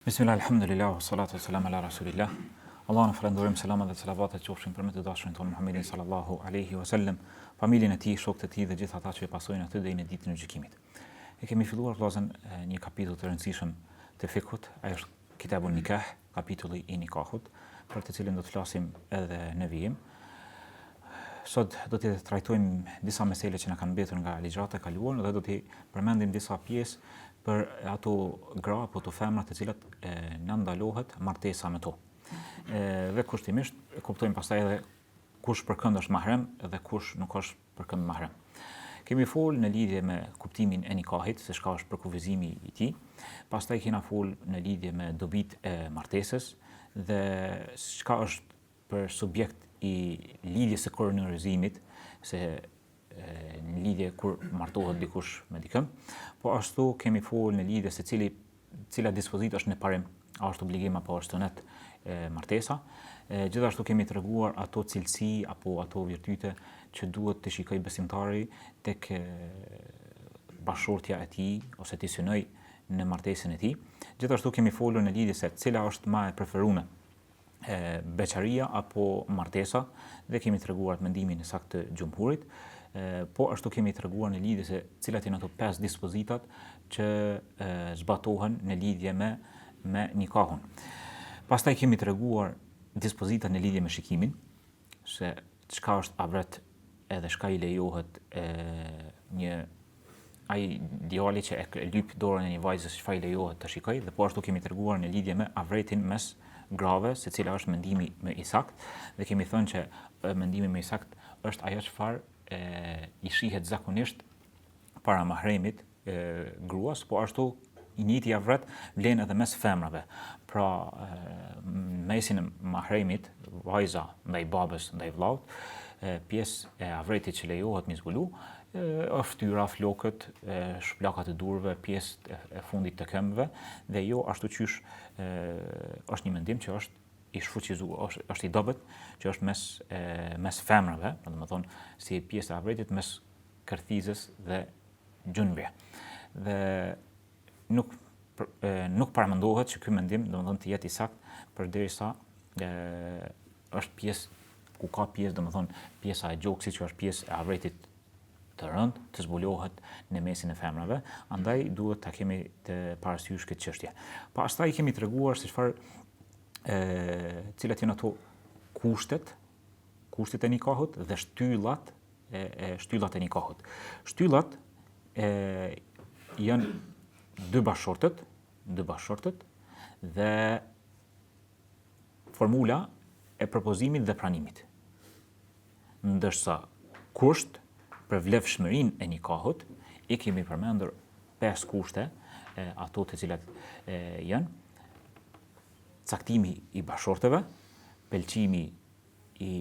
Bismillah, alhamdulillah, salatu selam ala rasulillah. Allahun e falënderojmë, selamat dhe salavatet qofshin për më të dashurin tonë Muhammedin sallallahu alaihi wasallam, familjen e tij, shokët e tij dhe gjithë ata që e pasojnë atë deri në ditën e gjykimit. E kemi filluar vëllazën një kapitull të rëndësishëm të fikhut, ai është Kitabu Nikah, kapitulli i nikahut, për të cilin do të flasim edhe në vijim. Sot do të trajtojmë disa mesele që na kanë mbetur nga ligjërata e kaluar dhe do t'i përmendim disa pjesë për ato gra apo ato femra të cilat e, na ndalohet martesa me to. E, dhe kushtimisht e kuptojmë pastaj edhe kush për kënd është mahrem dhe kush nuk është për kënd mahrem. Kemi fol në lidhje me kuptimin e nikahit, se çka është përkufizimi i tij. Pastaj kena fol në lidhje me dobitë e martesës dhe çka është për subjekt i lidhjes së kurorëzimit, se në lidhje kur martohet dikush me dikën, po ashtu kemi fol në lidhje se cili cila dispozitë është në parim, a është obligim apo është sunet martesa. E, gjithashtu kemi treguar ato cilësi apo ato virtyte që duhet të shikojë besimtari tek bashkëshortja e tij ose t'i synojë në martesën e tij. Gjithashtu kemi folur në lidhje se cila është më e preferuar beqaria apo martesa dhe kemi treguar mendimin e saktë të xhumhurit. Po ashtu kemi treguar në lidhje se cilat janë ato pesë dispozitat që zbatohen në lidhje me me nikahun. Pastaj kemi treguar dispozitat në lidhje me shikimin, se çka është avret edhe çka i lejohet e, një ai djali që e lyp dorën e një vajze çfarë i lejohet të shikojë dhe po ashtu kemi treguar në lidhje me avretin mes grave se cila është mendimi më i saktë dhe kemi thënë që mendimi më i saktë është ajo çfarë e, i shihet zakonisht para mahremit e, gruas, po ashtu i njëjti avret vlen edhe mes femrave. Pra, në mesin e mahremit, vajza ndaj babës, ndaj vllaut, pjesë e avretit që lejohet me zbulu, është fytyra, flokët, shuplakat e durve, pjesë e fundit të këmbëve dhe jo ashtu qysh është një mendim që është i shfuqizuar, është, është i dobët, që është mes e, mes femrave, domethënë si pjesë e avretit mes kërthizës dhe gjunjëve. Dhe nuk nuk paramendohet që ky mendim, domethënë të jetë i saktë përderisa e, është pjesë ku ka pjesë, domethënë pjesa e gjoksit që është pjesë e avretit të rëndë të zbulohet në mesin e femrave, andaj duhet ta kemi të parasysh këtë çështje. Pastaj kemi treguar se çfarë e cilat janë ato kushtet, kushtet e nikahut dhe shtyllat e, e shtyllat e nikahut. Shtyllat e janë dy bashkëshortët, dy bashkëshortët dhe formula e propozimit dhe pranimit. Ndërsa kusht për vlefshmërinë e nikahut i kemi përmendur pesë kushte, e, ato të cilat e, janë caktimi i bashkëshortëve, pëlqimi i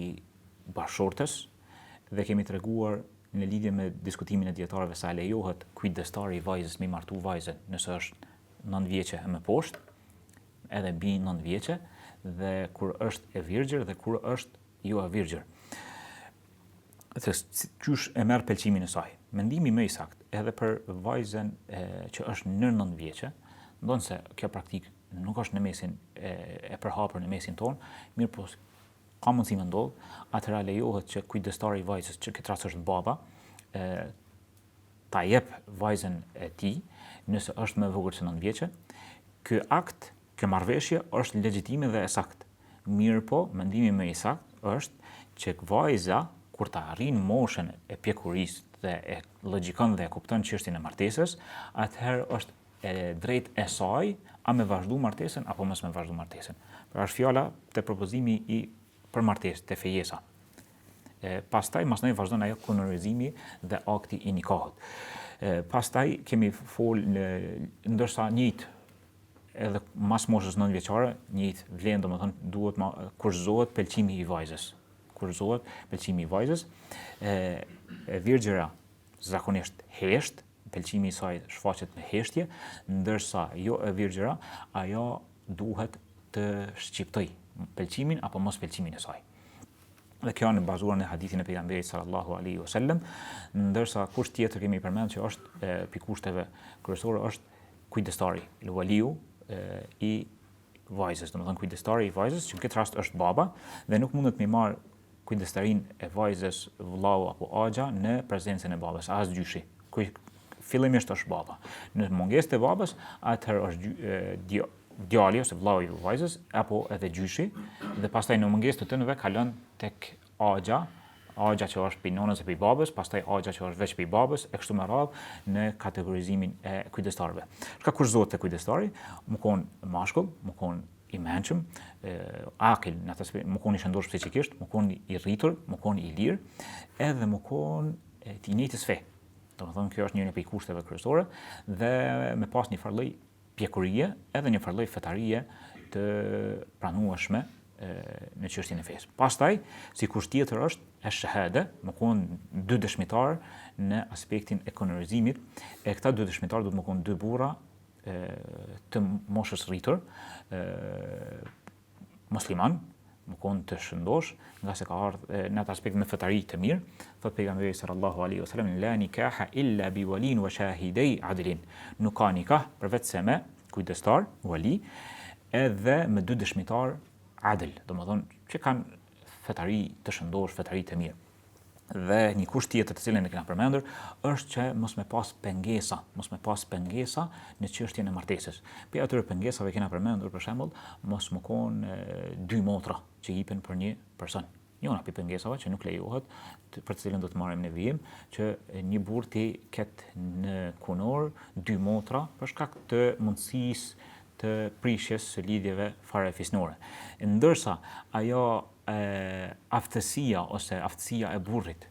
bashkëshortes dhe kemi treguar në lidhje me diskutimin e dijetarëve se a lejohet kujdestari i vajzës me martu vajzën nëse është 9 vjeçe e më poshtë, edhe mbi 9 vjeçe dhe kur është e virgjër dhe kur është jo e virgjër. Se qysh e merr pëlqimin e saj. Mendimi më i saktë edhe për vajzën e, që është nën 9 vjeçe, ndonëse kjo praktikë nuk është në mesin e, e përhapur në mesin tonë, mirëpo ka mundësi me ndodh, atëherë lejohet që kujdestari i vajzës, që këtë rast është baba, e, ta jep vajzën e tij, nëse është më e vogël se 9 vjeçe, ky akt, kjo marrëveshje është legjitime dhe e saktë. Mirëpo, mendimi më i saktë është që vajza kur ta arrin moshën e pjekurisë dhe e logjikon dhe e kupton çështjen e martesës, atëherë është e drejtë e saj a me vazhdu martesën apo mos me vazhdu martesën. Pra është fjala te propozimi i për martesë, te fejesa. E, pastaj masnej vazhdon ajo kurorëzimi dhe akti i nikahut. E, pastaj kemi fol në ndërsa njëjtë edhe mas moshës 9 vjeçare, njëjtë vlen domethënë duhet ma kushtëzohet pëlqimi i vajzës. Kushtëzohet pëlqimi i vajzës. E, e virgjëra zakonisht hesht, pëlqimi i saj shfaqet me heshtje, ndërsa jo e virgjëra, ajo duhet të shqiptoj pëlqimin apo mos pëlqimin e saj. Dhe kjo në bazuar në hadithin e pejgamberit sallallahu alaihi wasallam, ndërsa kusht tjetër kemi përmend që është e, pi kushteve kryesore është kujdestari, el waliu, i vajzës, domethënë kujdestari i vajzës, që në këtë rast është baba, dhe nuk mundet me marrë kujdestarinë e vajzës vllau apo axha në prezencën e babës, as gjyshi. Kuj, fillimisht është baba. Në mungesë të babës, atëherë është djali ose vllau i vajzës apo edhe gjyshi dhe pastaj në mungesë të tyneve kalon tek axha, axha që është prej nonës e prej babës, pastaj axha që është veç prej babës e kështu me radhë në kategorizimin e kujdestarëve. Çka kushtëzohet te kujdestari? Me kon mashkull, me kon i mençëm, akil, në atë aspekt, me kon i shëndosh psiqikisht, me kon i rritur, me kon i lirë, edhe me kon të njëjtës fe. Domethënë kjo është njëra prej kushteve kryesore dhe me pas një farë lloj pjekurie edhe një farë lloj fetarie të pranueshme në çështjen e fesë. Pastaj, si kusht tjetër është esh-shehade, me kon dy dëshmitarë në aspektin e kunorizimit, e këta dy dëshmitarë duhet me kon dy burra të moshës rritur, musliman, me kon të shëndosh, ngase ka ardhë në atë aspekt me fetari të mirë, thot pejgamberi sallallahu alaihi wasallam la nikaha illa bi walin wa shahidai adlin. Nuk ka nikah përveç se me kujdestar, wali, edhe me dy dëshmitar adl, domethënë që kanë fetari të shëndosh, fetari të mirë. Dhe një kusht tjetër të cilin e kena përmendur është që mos me pas pengesa, mos me pas pengesa në çështjen e martesës. Prej atyre pengesave kena përmendur për shembull mos me kon dy motra që jipen për një person. Njëra prej pengesave që nuk lejohet, për të cilën do të marrim në vijim, që një burrë t'i ketë në kunor dy motra për shkak të mundësisë të prishjes së lidhjeve farefisnore. Ndërsa ajo e, aftësia ose aftësia e burrit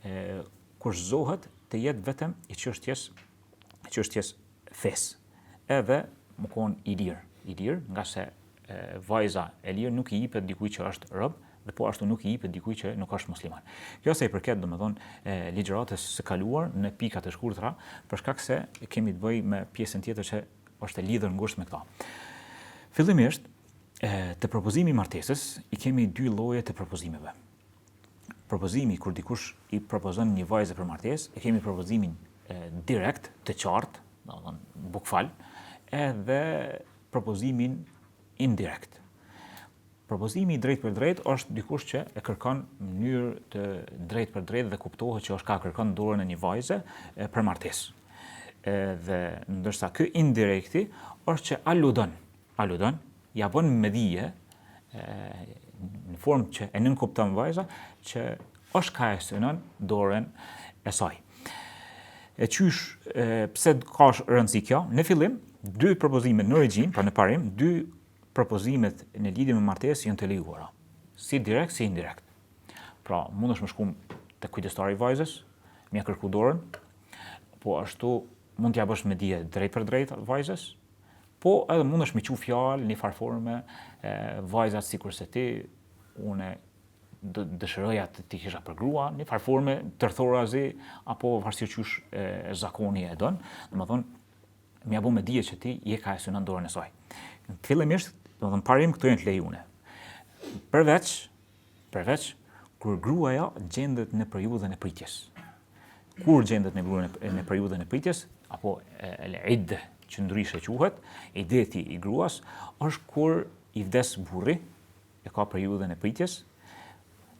e, kushtëzohet të jetë vetëm i çështjes çështjes fesë. Edhe me kon i lirë, i lirë, ngase e, vajza e lirë nuk i jipet dikujt që është rob dhe po ashtu nuk i jipet dikujt që nuk është musliman. Kjo sa i përket domethënë ligjëratës së kaluar në pika të shkurtra, për shkak se kemi të bëjmë me pjesën tjetër që është e lidhur ngushtë me këta. Fillimisht, te propozimi i martesës i kemi dy lloje të propozimeve. Propozimi kur dikush i propozon një vajzë për martesë, e kemi propozimin direkt, të qartë, domethënë bukfal, edhe propozimin indirekt. Propozimi i drejtpërdrejtë është dikush që e kërkon në mënyrë të drejtpërdrejtë dhe kuptohet që është ka kërkon dorën e një vajze për martesë. Edhe ndërsa ky indirekti është që aludon, aludon, ja bën me dije në formë që e nënkupton vajza që është ka e synon dorën e saj. E qysh, e, pse ka rëndësi kjo? Në fillim, dy propozimet në origjinë, pra në parim, dy propozimet në lidhje me martesë janë të lejuara, si direkt si indirekt. Pra, mundesh me shku te kujdestari i vajzës, me ia kërku dorën, po ashtu mund t'ia bësh me dije drejtpërdrejt vajzës, po edhe mundesh me çu fjalë në një farë forme e, vajza sikurse ti, unë dëshiroja të t'i kisha për grua, një farë forme tërthorazi, apo varësisht qysh e, zakoni e don, domethënë, me ia bo me dije që ti je ka e synon dorën e saj. Fillimisht, domethënë parim këto janë të lejune. Përveç, përveç, kur gruaja gjendet në periudhën e pritjes. Kur gjendet në gruaja në, në periudhën e pritjes, apo el idde, që ndryshe quhet, ideti i gruas, është kur i vdes burri, e ka periudhën e pritjes,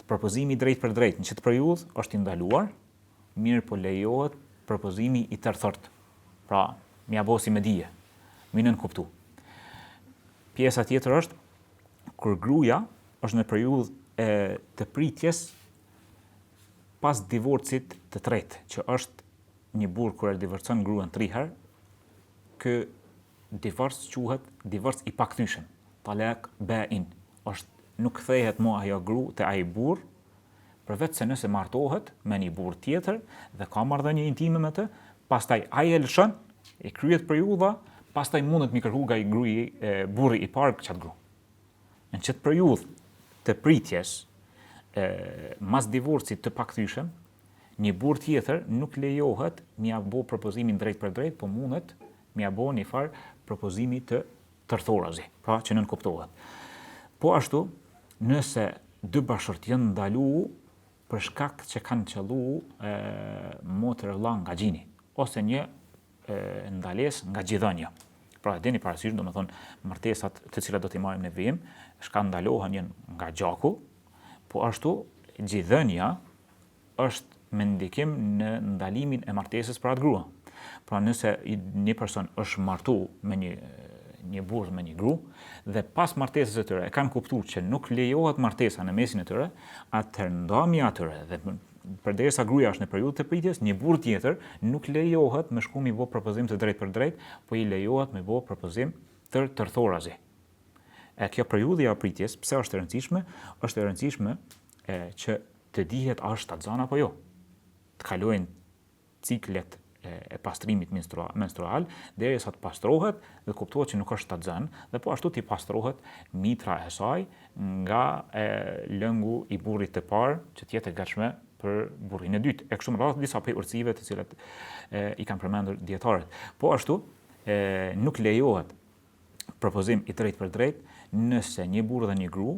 propozimi drejtpërdrejt në qëtë periudhë është i ndaluar, mirëpo lejohet propozimi i tërthort. Pra, me ia bo si me dije, me nënkuptu. Pjesa tjetër është, kur gruja është në periudhë e të pritjes pas divorcit të tretë, që është një burrë kur e divorcon gruan tri herë, ky divorc quhet divorc i pakthyeshëm, talak bain, është nuk kthehet më ajo gru te ai burrë, përveç se nëse martohet me një burrë tjetër dhe ka marrëdhënie intime me të, pastaj ai e lëshon, i kryet periudha, pastaj mundet me kërku nga i grui, e, burri i parë qat gru. Në qëtë periudhë të pritjes, e, mas divorcit të pakthyeshëm, një burrë tjetër nuk lejohet me ia bo propozimin drejtpërdrejt, po mundet me ia bo një farë propozimi të tërthorazi, pra që nënkuptohet. Po ashtu, nëse dy bashkëshortë janë ndalu për shkak që kanë qëllu e, motër e vëlla nga gjini, ose një e, ndalesë nga gjidhënia. Pra e dini parasysh, domethënë, martesat të cilat do t'i marrim në vijim, shka ndalohen janë nga gjaku, po ashtu gjidhënia është me ndikim në ndalimin e martesës për atë grua. Pra nëse një person është martu me një një burrë me një gru dhe pas martesës së tyre e kanë kuptuar që nuk lejohet martesa në mesin e tyre, atëherë ndamja e tyre dhe përderisa gruaja është në periudhë të pritjes, një burrë tjetër nuk lejohet me shku me bo propozim të drejtpërdrejt, po i lejohet me bo propozim tër tërthorazi. E kjo periudhë e pritjes, pse është e rëndësishme? Është e rëndësishme e, që të dihet a është shtatzënë apo jo. Të kalojnë ciklet e pastrimit menstrual derisa të pastrohet dhe kuptohet që nuk është shtatzënë dhe po ashtu t'i pastrohet mitra e saj nga e, lëngu i burrit të parë që të jetë e gatshme për burrin e dytë. E kështu me radhë disa prej urtësive të cilat e, i kanë përmendur dijetarët. Po ashtu e, nuk lejohet propozim i drejtpërdrejtë nëse një burrë dhe një gru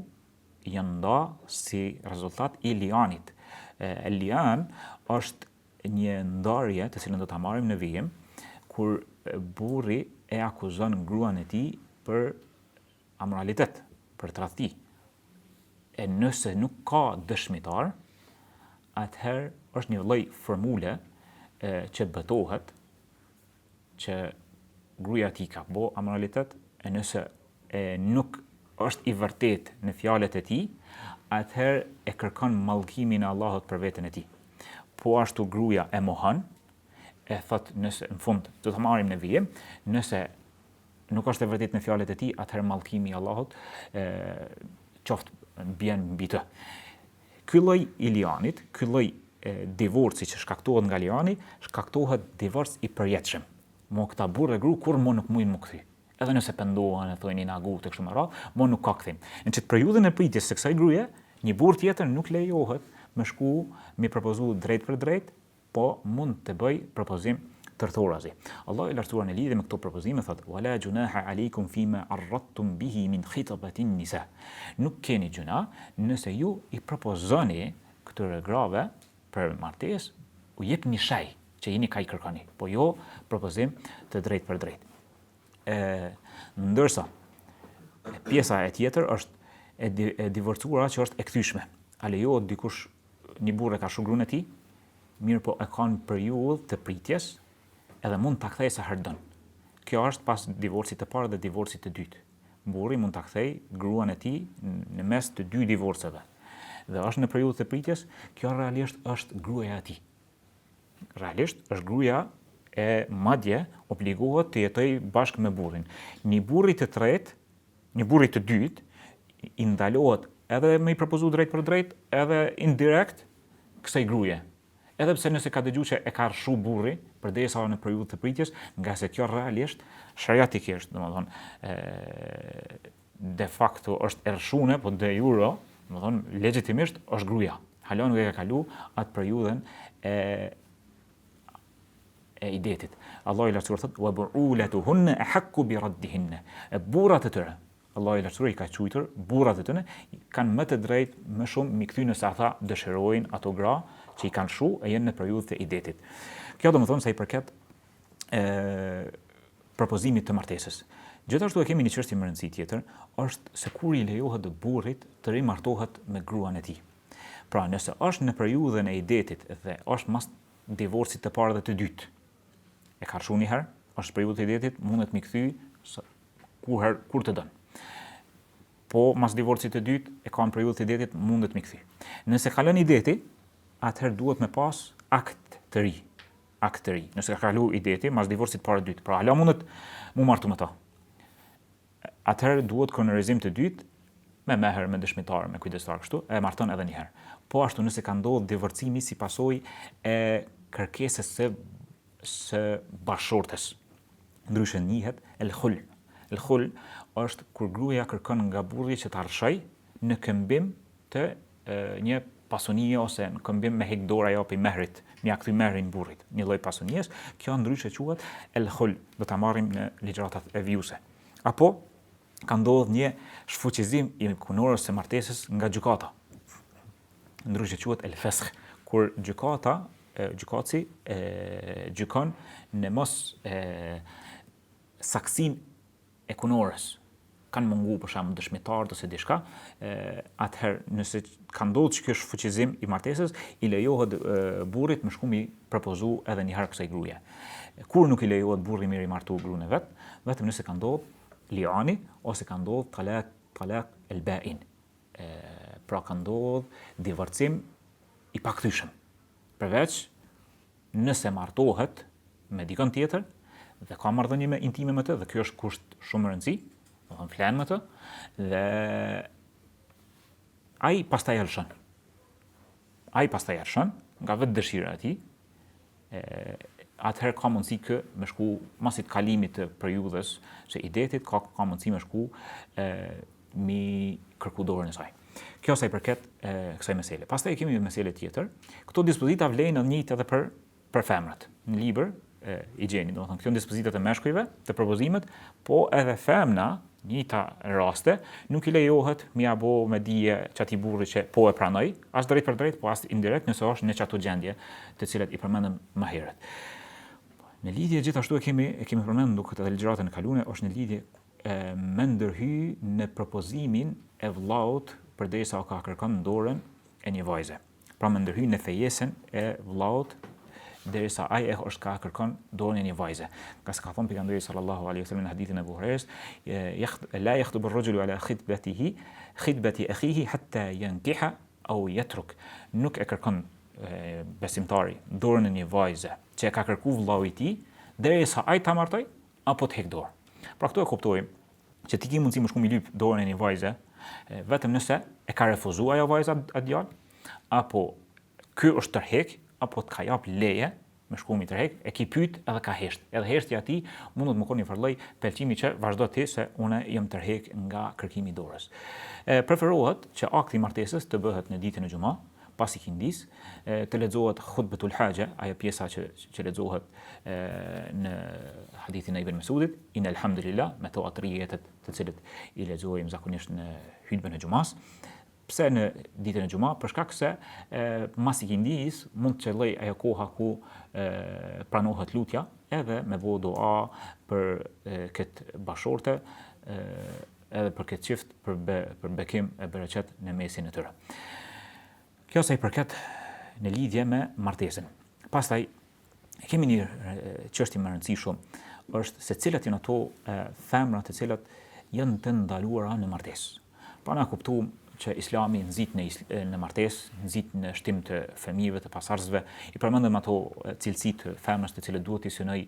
janë nda si rezultat i lianit. E, lian është një ndarje të cilën do ta marrim në vijim, kur burri e akuzon gruan e tij për amoralitet, për tradhti. E nëse nuk ka dëshmitar, atëherë është një lloj formule e, që betohet që gruaja e tij ka bo amoralitet, e nëse e nuk është i vërtet në fjalët e tij, atëherë e kërkon mallkimin e Allahut për veten e tij. Po ashtu gruaja e mohon, e thot nëse në fund do ta marrim në vijim, nëse nuk është e vërtet në fjalët e tij, atëherë mallkimi i Allahut e qoftë bjen mbi të. Ky lloj i lianit, ky lloj divorci që shkaktohet nga liani, shkaktohet divorc i përjetshëm. Mo këta burrë e gru kurrë mo nuk mujnë m'u kthy. Edhe nëse pendohen e thojnë jena gut e kështu me radhë, mo nuk ka kthim. Në qëtë periudhën e pritjes së kësaj gruje, një burrë tjetër nuk lejohet me shku me propozu drejtpërdrejt po mund të bëjë propozim tërthorazi. Allahu i lartësuar në lidhje me këto propozime thotë: "Wala junaha alejkum fima arradtum bihi min khitbatin nisa." Nuk keni gjynah nëse ju i propozoni këtyre grave për martesë, u jep një shej që jeni ka i kërkoni, po jo propozim të drejtpërdrejtë. E, ndërsa, pjesa e tjetër është e, di, e divorcuara që është e kthyshme. A lejohet dikush një burrë e ka lshu gruan e tij, mirëpo e ka në periudhë të pritjes, edhe mund ta kthejë sa herë don. Kjo është pas divorcit të parë dhe divorcit të dytë. Burri mund ta kthejë gruan e tij në mes të dy divorceve. Dhe është në periudhë të pritjes, kjo realisht është gruaja e tij. Realisht është gruaja e madje obligohet të jetojë bashkë me burrin. Një burri të tretë Një burri të dytë i ndalohet edhe me i propozu drejtpërdrejt, edhe indirekt kësaj gruje. Edhe pse nëse ka dëgju që e ka rrëshu burri, përderisa në periudhë të pritjes, ngase kjo realisht, shariatikisht, domethënë, de facto është e rrëshune, po de jure, domethënë, legjitimisht është gruja. Hala nuk e ka kalu atë periudhën e e idetit. Allahu i lartësuar thotë: "Wa bu'ulatuhunna ahqqu bi raddihinna." E burrat e tyre, Allahu i lartësuar i ka quajtur burrat e tyre kanë më të drejtë më shumë m'i kthy nëse ata dëshirojnë ato gra që i kanë lshu e janë në periudhë të idetit. Kjo domethënë sa i përket e propozimit të martesës. Gjithashtu e kemi një çështje me rëndësi tjetër, është se kur i lejohet burrit të rimartohet me gruan e tij. Pra, nëse është në periudhën e idetit dhe është mas divorcit të parë dhe të dytë. E ka rrëshu një herë, është periudhë të idetit, mundet m'i kthy kur herë kur të don. Po mas divorcit të dytë, e ka në periudhë të idetit, mundet m'i kthy. Nëse kalon ideti, atëherë duhet me pas akt të ri. Akt të ri. Nëse ka kalu ideti, mas divorcit të parë të dytë, pra hala mundet mu martu me ta. Atëherë duhet kunorizim të dytë me mehr, me dëshmitar, me kujdestar kështu, e marton edhe një herë. Po ashtu nëse ka ndodhur divorcimi si pasojë e kërkesës së së bashkëshortes. Ndryshe njihet el khul. El khul është kur gruaja kërkon nga burri që ta rrëshoj në këmbim të një pasunie ose në këmbim me hek dorë ajo prej mehrit, me ia kthy mehrin burrit, një lloj pasunies, kjo ndryshe quhet el khul, do ta marrim në ligjëratat e vijuese. Apo ka ndodhur një shfuqizim i kunorës së martesës nga gjykata. Ndryshe quhet el feskh, kur gjykata, gjykatësi e gjykon në mos e saktësinë. e kunorës, kanë mungu për shembull dëshmitarët ose diçka, atëherë nëse ka ndodhur që ky shfuqizim i martesës, i lejohet burrit me shku mi propozu edhe një herë kësaj gruje. Kur nuk i lejohet burri me rimartu gruan e vet, vetëm nëse ka ndodhur liani ose ka ndodhur talak talak el bain. Pra ka ndodhur divorcim i pakthyeshëm. Përveç nëse martohet me dikën tjetër dhe ka marrëdhënie me intime me të dhe kjo është kusht shumë me rëndësi, do të flen me të dhe ai pastaj e lëshon. Ai pastaj e lëshon nga vetë dëshira e tij. E atëherë ka mundësi kë me shku masi të kalimit të periudhës së idetit ka ka mundësi me shku e mi kërku dorën e saj. Kjo sa i përket e, kësaj mesele. Pastaj kemi një mesele tjetër. Këto dispozita vlejnë në njëjtë edhe për për femrat. Në libër e, i gjeni, domethënë këto dispozitat e meshkujve, të propozimit, po edhe femna, njëjta raste, nuk i lejohet mi ja bo me dije qatij burri që po e pranoj, as drejtpërdrejt, po as indirekt, nëse është në qato gjendje të cilat i përmendëm më herët. Në lidhje gjithashtu e kemi e kemi përmendur duket edhe ligjëratën e kaluar, është në lidhje e, me ndërhy në propozimin e vëllaut përderisa ka kërkon dorën e një vajze. Pra me ndërhy në fejesën e vëllaut derisa ai e është ka kërkon dorën e një vajze. Ngase ka thonë pejgamberi sallallahu alaihi wasallam në hadithin e Ebu Hurejrës, la yakhtubu ar-rajulu ala khitbatihi khitbati akhihi hatta yankiha aw yatruk. Nuk e kërkon besimtari dorën e një vajze që e ka kërku vëllau i tij derisa ai ta martoj apo të hek dorë. Pra këtu e kuptojmë që ti ki mundësi me shku mi lyp dorën e një vajze, vetëm nëse e ka refuzu ajo vajza atë djalë, apo ky është tërhek, apo të ka jap leje me shku mi tërhek, e ki pyet edhe ka hesht. Edhe heshtja e tij mundet me konë një farë lloj pëlqimi që vazhdo ti se unë jam tërhek nga kërkimi i dorës. E, preferohet që akti i martesës të bëhet në ditën e xhuma, pas ikindisë, të lexohet hutbetul haxhe, ajo pjesa që që lexohet e, në hadithin e Ibn Mesudit, in alhamdulillah, me to ato ajetet të cilët i lexojmë zakonisht në hutben e xhumas. Pse në ditën e xhuma? Për shkak se e, mas ikindisë mund të qëlloj ajo koha ku e, pranohet lutja, edhe me bo dua për e, këtë bashkëshorte, e, edhe për këtë çift për be, për bekim e bereqet në mesin e tyre. Kjo sa i përket në lidhje me martesën. Pastaj e kemi një çështje me rëndësi shumë, është se cilat janë ato femra të cilat janë të ndaluara në martesë. Pra na kuptuam që Islami nxit në në martesë, nxit në shtim të fëmijëve të pasardhësve. I përmendëm ato cilësi të femrës të cilat duhet t'i synoj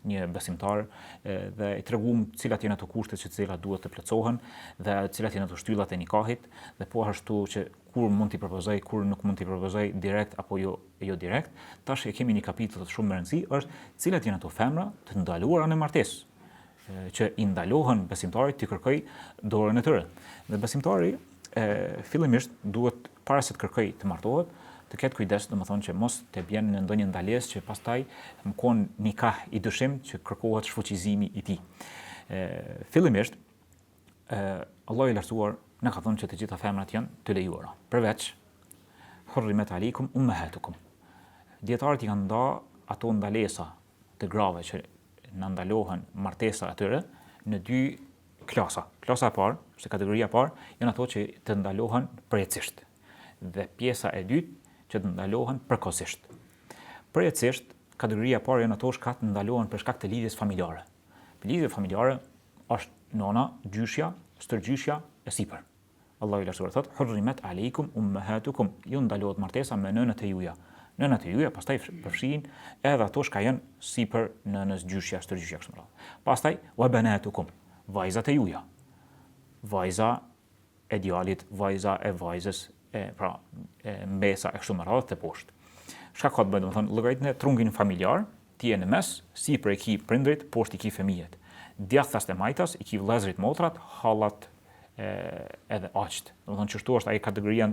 një besimtar dhe i treguam cilat janë ato kushte që të cilat duhet të plotësohen dhe cilat janë ato shtyllat e nikahit dhe po ashtu që kur mund t'i propozoj, kur nuk mund t'i propozoj direkt apo jo jo direkt. Tash e kemi një kapitull shumë me rëndësi, është cilat janë ato femra të ndaluara në martesë që i ndalohen besimtarit t'i kërkoj dorën e tyre. Dhe besimtari e, fillimisht duhet para se të kërkoj të martohet, të ketë kujdes, domethënë që mos të bjen në ndonjë ndalesë që pastaj me kon nikah i dyshim që kërkohet shfuqizimi i tij. E, fillimisht e, Allahu i lartësuar na ka thënë që të gjitha femrat janë të lejuara, përveç hurrimet alejkum ummahatukum. Dijetarët i kanë nda ato ndalesa të grave që na ndalohen martesa e tyre në dy klasa. Klasa e parë, ose kategoria e parë, janë ato që të ndalohen përjetësisht. Dhe pjesa e dytë që të ndalohen përkohësisht. Përjetësisht, kategoria e parë janë ato që të ndalohen për shkak të lidhjes familjare. Lidhja familjare është nona, gjyshja, stërgjyshja e sipër. Allahu i Lartësuar thotë: "Hurrimet alejkum ummahatukum", ju ndalohet martesa me nënat e juaja. Nënat e juaja pastaj përfshijnë edhe ato çka janë sipër nënës, gjyshja, stërgjyshja kështu me radhë. Pastaj wa banatukum, vajzat e juaja. Vajza e djalit, vajza e vajzës, e pra e mbesa e kështu me radhë te poshtë. Çka ka të bëjë, domethënë, llogaritne trungin familjar, Ti je në mes, sipër i ki prindërit, poshtë i ki fëmijët. Djathtas e majtas i ki vëllezërit, motrat, hallat e, edhe axhët. Domethënë qështu është ajo kategoria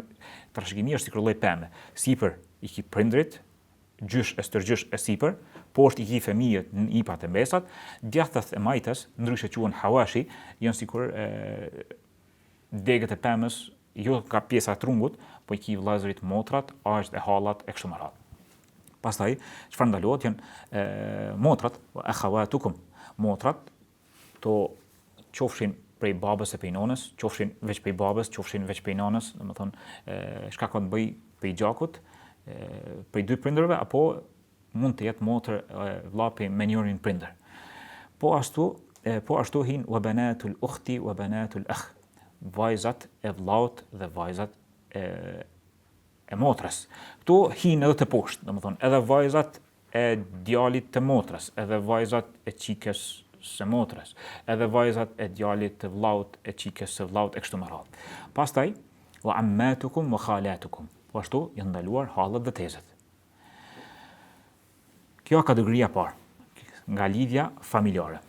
trashëgimia është sikur lloj peme. Sipër i ki prindërit, gjysh e stërgjysh e sipër, poshtë i ki fëmijët, nipat e mbesat, djathtas e majtas, ndryshe quhen hawashi, janë sikur e, degët e pemës, jo nga pjesa e trungut, po i ki vëllezërit, motrat, axhët e hallat e kështu me radhë. Pastaj, çfarë ndalohet janë e, motrat, akhawatukum, motrat to qofshin prej babës e prej nonës, qofshin veç prej babës, qofshin veç prej nonës, domethënë, çka ka të bëjë prej gjakut, prej dy prindërve, apo mund të jetë motër vlla prej me njërin prindër. Po ashtu, po ashtu hin wa banatul ukhti wa banatul akh, vajzat e vllaut dhe vajzat e e motrës. Këtu hin edhe të poshtë, domethënë, edhe vajzat e djalit të motrës, edhe vajzat e çikës së motrës, edhe vajzat e djalit të vllaut e çikës së vllaut e kështu me radhë. Pastaj wa ammatukum wa khalatukum. Po ashtu janë ndaluar hallat dhe tezet. Kjo kategoria e parë nga lidhja familjare.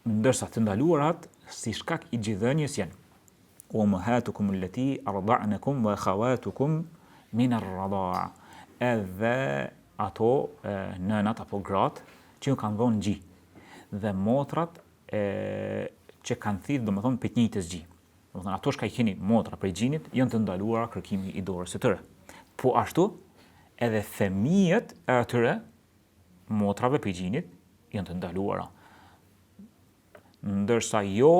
Ndërsa të ndaluarat si shkak i gjidhënies janë wa ummahatukum allati arda'nakum wa akhawatukum min ar-rada'a. Edhe ato e, nënat apo gratë që ju kanë dhënë gji dhe motrat e, që kanë thithë, domethënë, prej të njëjtës gji. Domethënë, ato çka i keni motra prej gjinit, janë të ndaluara kërkimi i dorës së tyre. Po ashtu, edhe fëmijët e atyre motrave prej gjinit janë të ndaluara. Ndërsa jo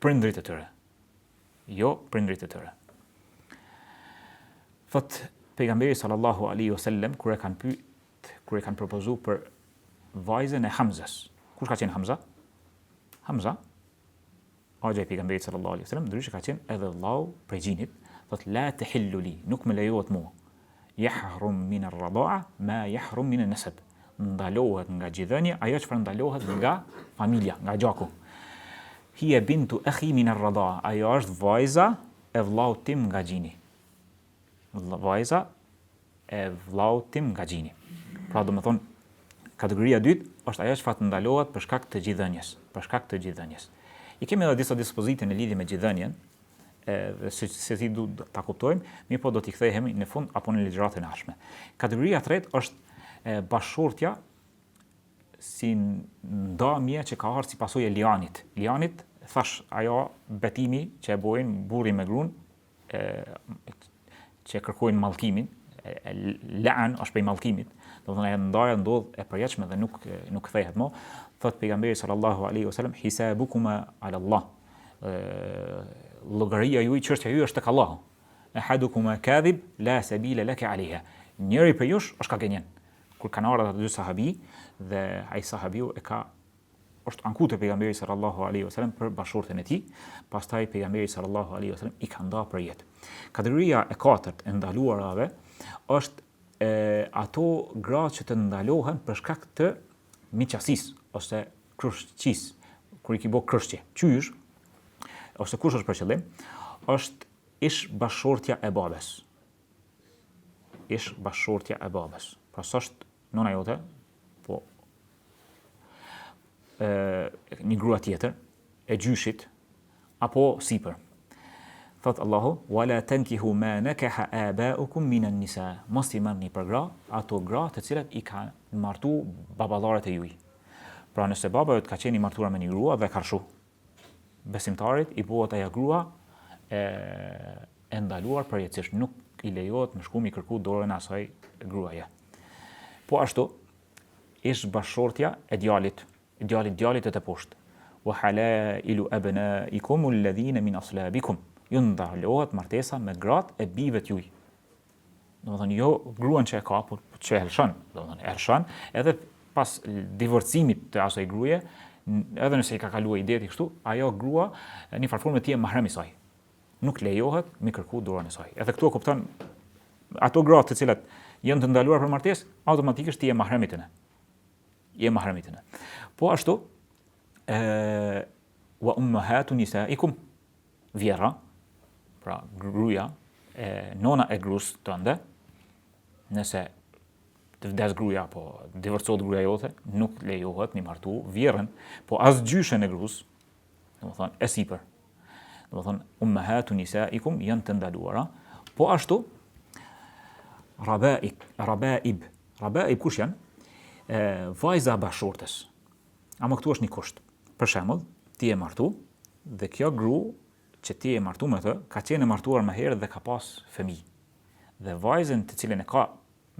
prindrit e tyre. Jo prindrit e tyre. Thot pejgamberi sallallahu alaihi wasallam kur e kanë pyet, kur e kanë propozuar për vajzën e Hamzës. Kush ka qenë Hamza? Hamza Axha i pejgamberit sallallahu alaihi wasallam, ndryshe ka qenë edhe vllau prej gjinit, thot la tahillu li, nuk më lejohet mua. Yahrum min ar-radaa ma yahrum min an-nasab. Ndalohet nga gjidhënia ajo çfarë ndalohet nga familja, nga gjaku. Hiya bintu akhi min ar-radaa, ajo është vajza e vllaut tim nga gjini. Vajza e vllaut tim nga gjini. Pra domethënë, kategoria e dytë është ajo çfarë të ndalohet për shkak të gjidhënies, për shkak të gjidhënies. I kemi edhe disa dispozite në lidhje me gjidhënien, edhe se se si du ta kuptojmë, mirëpo do t'i kthehemi në fund apo në ligjëratën e ardhshme. Kategoria e tretë është bashkëshortja si ndamje që ka ardhur si pasojë e lianit. Lianit, thash, ajo betimi që e bojnë burri me gruan, e, që kërkojnë mallkimin, lan është prej mallkimit, domethënë ajo ndarja ndodh e përjetshme dhe nuk nuk kthehet më. Thot pejgamberi sallallahu alaihi wasallam hisabukuma ala Allah. Llogaria juaj çështja juaj është tek Allahu. Ahadukuma kadhib la sabila laka alaiha. Njëri prej jush është ka gënjen. Kur kanë ardhur ata dy sahabi dhe ai sahabiu e ka është anku te pejgamberi sallallahu alaihi wasallam për bashkëshorten e tij, pastaj pejgamberi sallallahu alaihi wasallam i ka nda për jetë. Kategoria e katërt e ndaluarave është e, ato gra që të ndalohen për shkak të miqasisë ose krushqisë, kur i ki bo krushqi. Qysh ose kush është për qëllim? Është ish bashkëshortja e babës. Ish bashkëshortja e babës. Pra s'është nona jote, po e, një grua tjetër, e gjyshit, apo sipër. Thot Allahu, wala tankihu ma nakaha aba'ukum minan nisa. Mos i merrni për gra ato gra të cilat i kanë martu baballarët e juj. Pra nëse baba jot ka qenë i martuar me një grua dhe ka lshu, besimtarit i bëhet ajo grua e e ndaluar përjetësisht, nuk i lejohet me shku mi kërku dorën e asaj gruaje. Po ashtu, ish bashkëshortja e djalit, djalit djalit e të poshtë. Wa halailu abnaikum alladhina min aslabikum. Ju ndalohet martesa me gratë e bijve të juj. Domethënë jo gruan që e ka, po që e lëshon, domethënë e lëshon edhe pas divorcimit të asaj gruaje, edhe nëse i ka kaluar ideti kështu, ajo grua në një farë forme ti je mahrem i saj. Nuk lejohet me kërku dorën e saj. Edhe këtu e kupton ato gra të cilat janë të ndaluar për martesë, automatikisht ti je mahrem i tyne. Je mahrem i tyne. Po ashtu, ë wa ummahatu nisaikum vjerra, pra gruaja, e nona e grus tënde, nëse të vdes gruaja apo divorcohet gruaja jote, nuk lejohet me martu vjerrën, po as gjyshen e grus, domethënë e sipër. Domethënë ummahatu nisaikum janë të ndaluara. Po ashtu rabaib, rabaib, rabaib kush janë? E, vajza e bashkëshortes. Ama këtu është një kusht. Për shembull, ti je martu dhe kjo gru që ti je martu me të, ka qenë e martuar më herët dhe ka pas fëmijë. Dhe vajzën të cilën e ka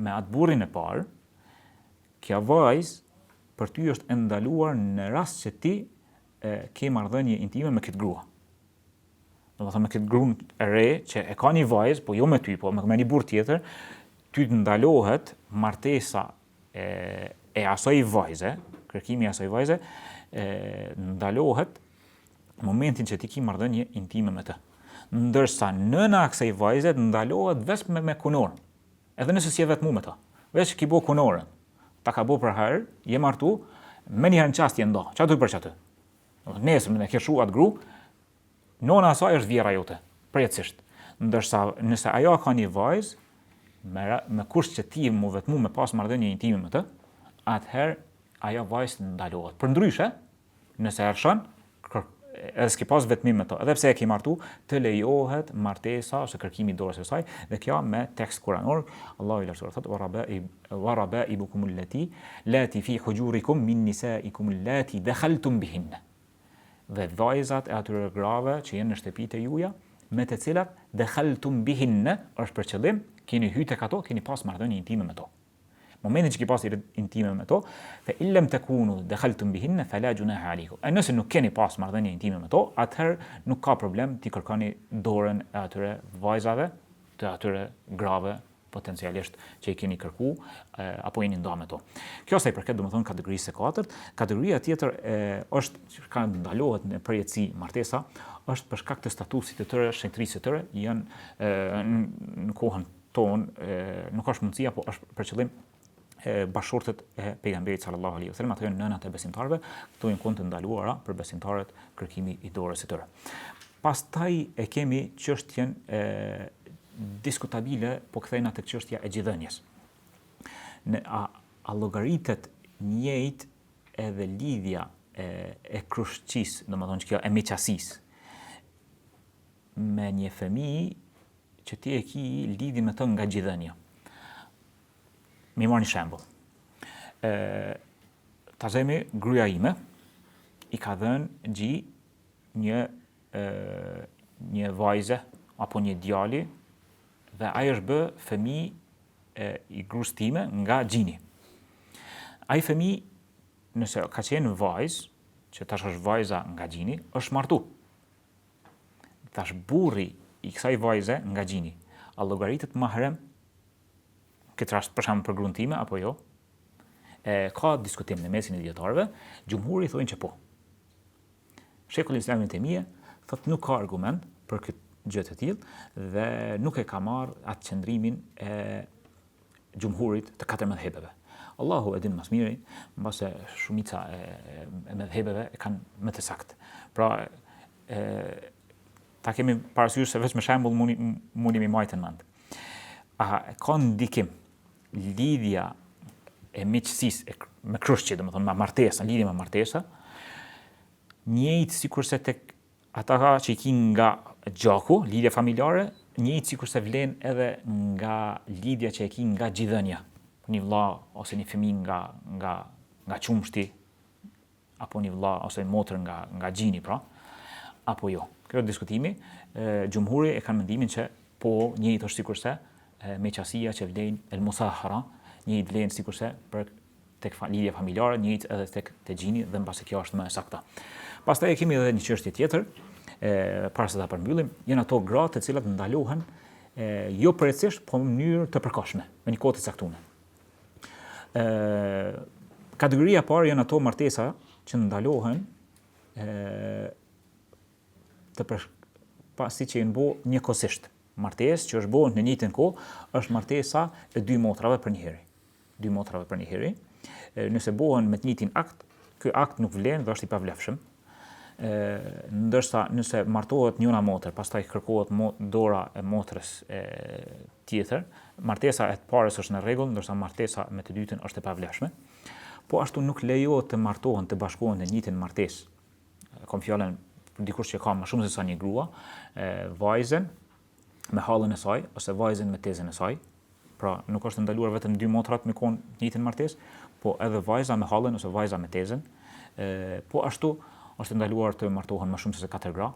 me atë burrin e parë, kjo vajzë për ty është e ndaluar në rast që ti e, ke marrëdhënie intime me këtë grua. Domethënë me këtë gruan e re që e ka një vajzë, po jo me ty, po me, me një burrë tjetër, ty të ndalohet martesa e, e asaj vajze, kërkimi i asaj vajze, e, ndalohet momentin që ti ki marrëdhënie intime me të. Ndërsa nëna e kësaj vajze ndalohet veç me, me kunorë. Edhe nëse s'je vetmu me të. Veç ki bo kunorën. Ta ka bo për hajër, je martu, menjëherë në çast je nda. Qaty për qaty? Nesër me ke lshu atë gru, nona e saj është vjehrra jote, përjetësisht. Ndërsa nëse ajo ka një vajzë, me, me kusht që ti mu vetmu me pas marrëdhënie intime me të, atëherë ajo vajzë ndalohet. Përndryshe, nëse e lëshon, edhe s'ke pas vetmim me to, edhe pse e ke martu, të lejohet martesa ose kërkimi i dorës së saj, dhe kjo me tekst kuranor, Allahu i lartësuar thotë, wa rabaibukum allati lati fi hujurikum min nisaikum allati dakhaltum bihinna. Dhe vajzat e atyre grave që janë në shtëpitë e juaja, me të cilat dakhaltum bihinna, është për qëllim, keni hy tek ato, keni pas marrëdhënie intime me to. Momentin që ki pas intime me to, fe in lem tekunu dekhaltum bihinne, fe la gjunaha alejkum. E nëse nuk keni pas marrëdhënie intime me to, atëherë nuk ka problem t'i kërkoni dorën e atyre vajzave, të atyre grave potencialisht që i keni kërku e, apo jeni nda me to. Kjo sa i përket domethënë kategorisë së katërt, kategoria tjetër e, është që ka ndalohet në përjetësi martesa, është për shkak të statusit të tyre, shenjtërisë së tyre, janë e, në, në kohën tonë nuk është mundësia, po është për qëllim bashkëshortet e pejgamberit sallallahu alaihi wasallam, ato janë nënat e besimtarëve, këto janë konë të ndaluara për besimtarët kërkimi i dorës së tyre. Pastaj e kemi çështjen e diskutabile, po kthehena tek çështja e gjidhënies. Në a, a llogaritet njëjtë edhe lidhja e, e krushqisë, domethënë që kjo e miqasisë, me një fëmijë që ti e ki lidhje me të nga gjidhënia. Me marrë një shembull. Ë ta zemi gruaja ime i ka dhënë gji një ë një vajze apo një djali dhe ai është bë fëmijë e, i gruas time nga gjini. Ai fëmijë nëse ka qenë vajzë, që tash është vajza nga gjini, është martu. Tash burri i kësaj vajze nga gjini, a llogaritet mahrem? Këtë rast për shembull për gruan time apo jo? E, ka diskutim në mesin e dijetarëve, xhumhuri thonë që po. Shejhul Islam Ibn Tejmije thotë nuk ka argument për këtë gjë të tillë dhe nuk e ka marr atë qëndrimin e xhumhurit të katër medhhebeve. Allahu e din më së miri, mbase shumica e, e medhhebeve e kanë më të saktë. Pra, e, ta kemi parasysh se veç me shembull muni, muni mi majtë në mend. A ka ndikim lidhja e miqësisë e, me krushqi, domethënë me martesë, lidhja me martesë, njëjtë sikurse tek Ata që i ki nga gjaku, lidhja familjare, njëjtë sikurse vlen edhe nga lidhja që e ki nga gjidhënia. Një vëlla ose një fëmijë nga nga nga qumështi apo një vëlla ose një motër nga nga gjini, pra, apo jo. Kjo është diskutimi, xhumhuri e kanë mendimin që po njëjtë është sikurse miqasia që vlen el musahara, njëjtë vlen sikurse për tek lidhja familjare, njëjtë edhe tek te gjini dhe mbase kjo është më e sakta. Pastaj e kemi edhe një çështje tjetër, e para se ta përmbyllim, janë ato gra të cilat ndalohen e, jo përjetësisht, po në mënyrë të përkohshme, me një kohë të caktuar. Ë kategoria e parë janë ato martesa që ndalohen e të për, pasi që janë bo njëkohësisht. Martesë që është bo në njëjtën kohë është martesa e dy motrave përnjëherë. dy motrave përnjëherë. Nëse bohen me të njëjtin akt, ky akt nuk vlen dhe është i pavlefshëm. Ë ndërsa nëse martohet njëra motër, pastaj kërkohet mo, dora e motrës e tjetër, martesa e të parës është në rregull, ndërsa martesa me të dytën është e pavlefshme. Po ashtu nuk lejohet të martohen, të bashkohen në njëjtën martesë. Kam fjalën dikush që ka më shumë se sa një grua, e, vajzën me hallën e saj ose vajzën me tezen e saj. Pra, nuk është e ndaluar vetëm dy motrat me kon në të njëjtën martesë, po edhe vajza me hallën ose vajza me tezen. Ë, po ashtu është e ndaluar të martohen më shumë se katër gra.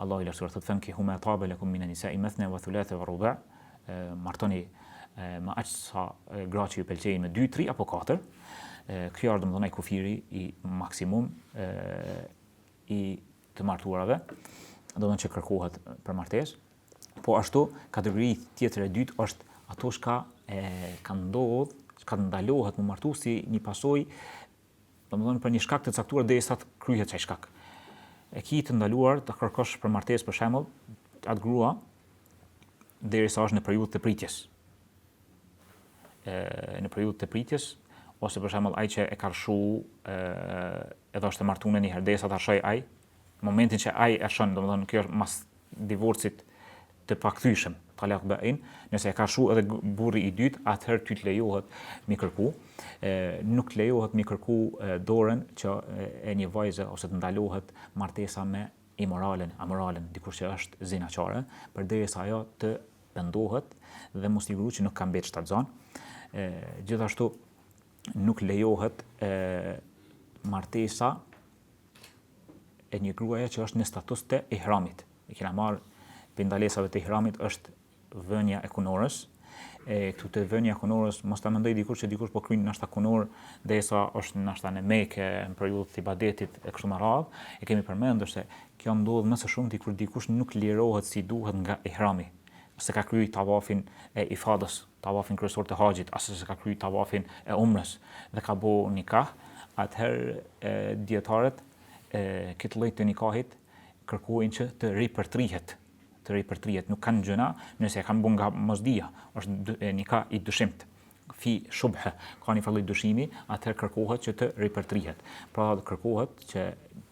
Allahu i lartësuar thotë fankihu ma taba lakum minan nisa'i mathna wa thulatha wa ruba'. Martoni me aq sa gra që ju pëlqejnë me 2, 3 apo 4. Kjo është domethënë ai kufiri i maksimum ë i të martuarave, domethënë që kërkohet për martesë. Po ashtu, kategori tjetër e dytë është ato çka e ka ndodh, çka ndalohet mu martu si një pasojë, domethënë për një shkak të caktuar derisa të kryhet qaj shkak. E ki të ndaluar të kërkosh për martesë për shembull atë grua derisa është në periudhë të pritjes. E, në periudhë të pritjes ose për shembull ai që e ka rrshu edhe është e martune një herë derisa ta rrshoj ai, momentin që ai e rrshon, domethënë kjo është mas divorcit të pakthyeshëm, talak bain, nëse e ka rrshu edhe burri i dytë, atëherë ty të lejohet mi kërku, e, nuk të lejohet mi kërku e, dorën që e një vajze ose të ndalohet martesa me imoralen, amoralen, dikush që është zinaqare, përderisa ajo të pendohet dhe mu siguru që nuk ka mbetë shtatzan. E, gjithashtu nuk lejohet e, martesa e një gruaje që është në status të ihramit. E kena marrë prej ndalesave të ihramit është vënia e kunorës. E këtu te vënia e kunorës, mos ta mendoj dikush që dikush po kryen nashta kunorë derisa është nashta në Mekë, në periudhë të ibadetit e kështu me radhë. E kemi përmendur se kjo ndodh më së shumti kur dikush nuk lirohet si duhet nga ihrami, s'e ka kryer tavafin e ifadës, tavafin kryesor të haxhit, ose s'e ka kryer tavafin e umrës dhe ka bo nikah, atëherë dijetarët e këtë lloj të nikahit kërkojnë që të ripërtrihet, të ripërtrihet, nuk kanë gjynah nëse e kanë bo nga mosdija, është nikah i dyshimtë, fi shubhe, ka një farë lloj dyshimi, atëherë kërkohet që të ripërtrihet. Pra kërkohet që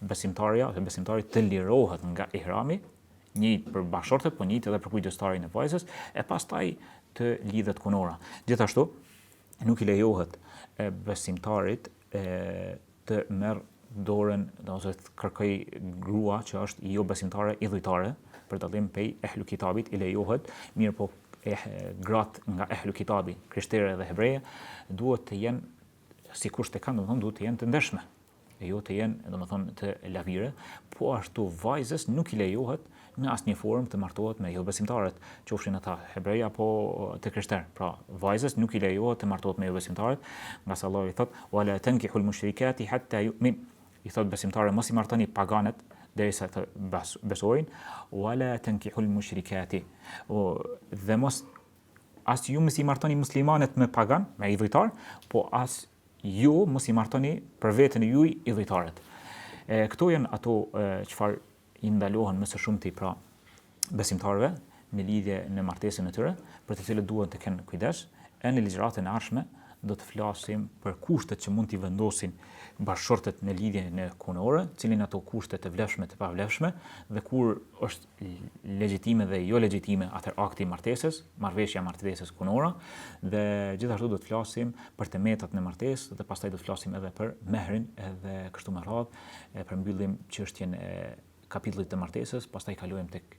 besimtarja ose besimtari të lirohet nga ihrami, njëjtë për bashkëshortët, po njëjtë edhe për kujdestarin e vajzës, e pastaj të lidhet kunora. Gjithashtu, nuk i lejohet besimtarit e, të merr dorën, ose të kërkoj grua që është jo besimtare, idhujtare, për dallim pej ehlu kitabit i lejohet, mirëpo eh, gratë nga ehlu kitabi, krishtere dhe hebreje, duhet të jenë si kusht e kanë, domethënë duhet të jenë të ndershme e jo të jenë, domethënë, të lavire, po ashtu vajzës nuk i lejohet në asnjë formë të martohet me jobesimtarët, qofshin ata hebrej apo të krishterë. Pra, vajzës nuk i lejohet të martohet me jobesimtarët, ngase Allahu i thotë: "Wa la tankihul mushrikati hatta yu'min." I thotë besimtarëve mos i martoni paganët derisa të besojnë, "Wa la tankihul mushrikati." O, dhe mos as ju mos i martoni muslimanet me pagan, me idhujtar, po as Ju mos i martoni për veten e juj idhujtarët. E, këto janë ato çfarë i ndalohen më së shumti pra besimtarëve në lidhje në martesën e tyre, për të cilët duhet të kenë kujdes, e në ligjëratën e ardhshme do të flasim për kushtet që mund t'i vendosin bashkëshortët në lidhje në kunorë, cilin ato kushte të vlefshme të pavlefshme dhe kur është legjitime dhe jo legjitime atëherë akti i martesës, marrëveshja e martesës kunora dhe gjithashtu do të flasim për të metat në martesë dhe pastaj do të flasim edhe për mehrin edhe kështu me radhë e përmbyllim çështjen e kapitullit të martesës, pastaj kalojmë tek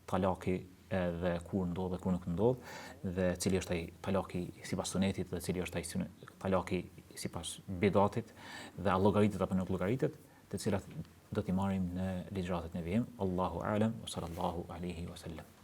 talaki edhe kur ndodh dhe kur nuk ndodh dhe cili është ai talaki sipas sunetit dhe cili është ai talaki sipas bidatit dhe a llogaritet apo nuk llogaritet, të cilat do t'i marrim në ligjëratat në vijim. Allahu a'lam wa sallallahu alaihi wa sallam.